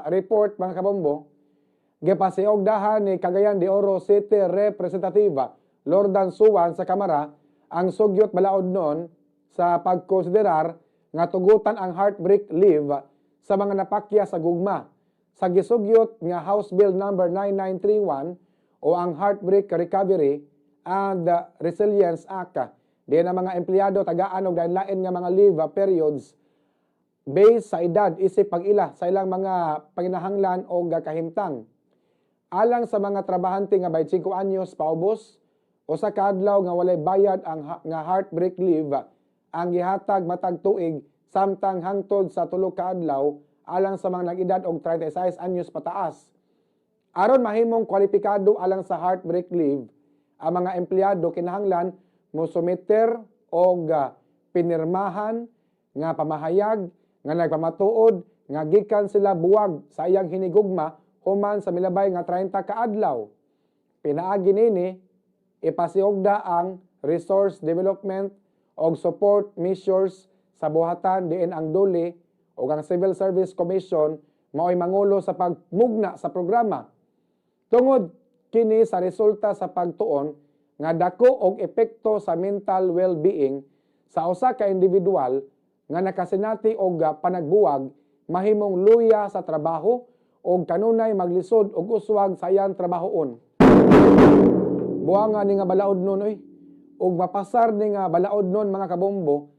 report, mga kabombo, gipasiogdahan ni Cagayan de Oro City Representative Lordan Suan sa Kamara ang sugyot balaodnon sa pagkonsiderar nga tugutan ang heartbreak leave sa mga napakya sa gugma sa gisugyot nga House Bill number 9931 o ang Heartbreak Recovery and Resilience Act. Diin ang mga empleyado tagaan og lain nga mga leave periods based sa edad isip pag-ila sa ilang mga panginahanglan o kahimtang. Alang sa mga trabahante nga 25 anyos paubos, usa ka adlaw nga walay bayad ang nga heartbreak leave ang gihatag matag tuig, samtang hangtod sa 3 ka adlaw alang sa mga nag-edad og 36 anyos pataas. Aron mahimong kwalipikado alang sa heartbreak leave, ang mga empleyado kinahanglan mo sumiter og pinirmahan nga pamahayag nga nagpamatuod nga gikan sila buwag sa iyang hinigugma human sa milabay nga 30 ka adlaw. Pinaagi nini, ipasiugda ang resource development og support measures sa buhatan diin ang DOLE o ang Civil Service Commission mao'y mangulo sa pagmugna sa programa. Tungod kini sa resulta sa pagtuon nga dako og epekto sa mental well-being sa usa ka individual nga nakasinati og panagbuwag, mahimong luya sa trabaho og kanunay maglisod og uswag sa iyang trabahoon. Buanga ni nga balaodnon oy. Ug mapasar ni nga balaodnon, mga kabombo,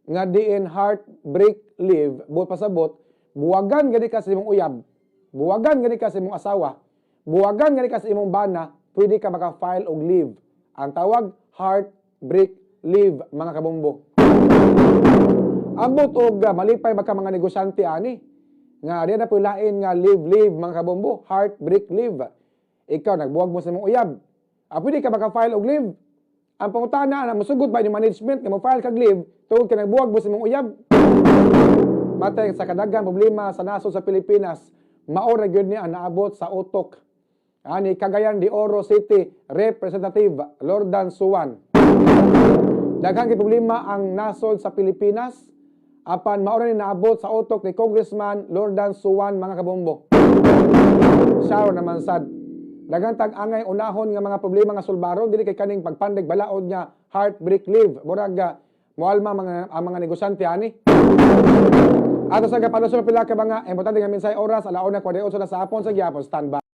nga diin heartbreak leave, buot pasabot, buwagan gani ka sa imong uyab, buwagan gani ka sa imong asawa, buwagan gani ka sa imong bana, pwede ka maka-file og leave. Ang tawag, heartbreak leave, mga kabombo. Ambot og malipay baka mga negosyante ani nga di na lain nga leave leave, mga kabombo, heartbreak leave. Ikaw, nagbuwag mo sa imong uyab. Pwede ka maka-file og leave. Ang pangutana na, musugot ba yung management nga mo-file kag leave tungod kay nagbuwag mo sa imong uyab? Matay sa kadaghang problema sa nasod sa Pilipinas, mao ra gyud ni ang naabot sa utok ani Cagayan de Oro City Representative Lordan Suan. Daghang kay problema ang nasod sa Pilipinas, apan mao ra ni naabot sa utok ni Congressman Lordan Suan, mga kabombo. Siya naman sad. Daghan tag angay unahon nga mga problema nga sulbaron, dili kay kaning pagpandig balaod nga heartbreak leave. Murag moalma ang mga negosyante ani. Ato sa kapaluso pila ka mga importante nga mensahe, oras 1:48 na sa hapon sa gyapon. Standby.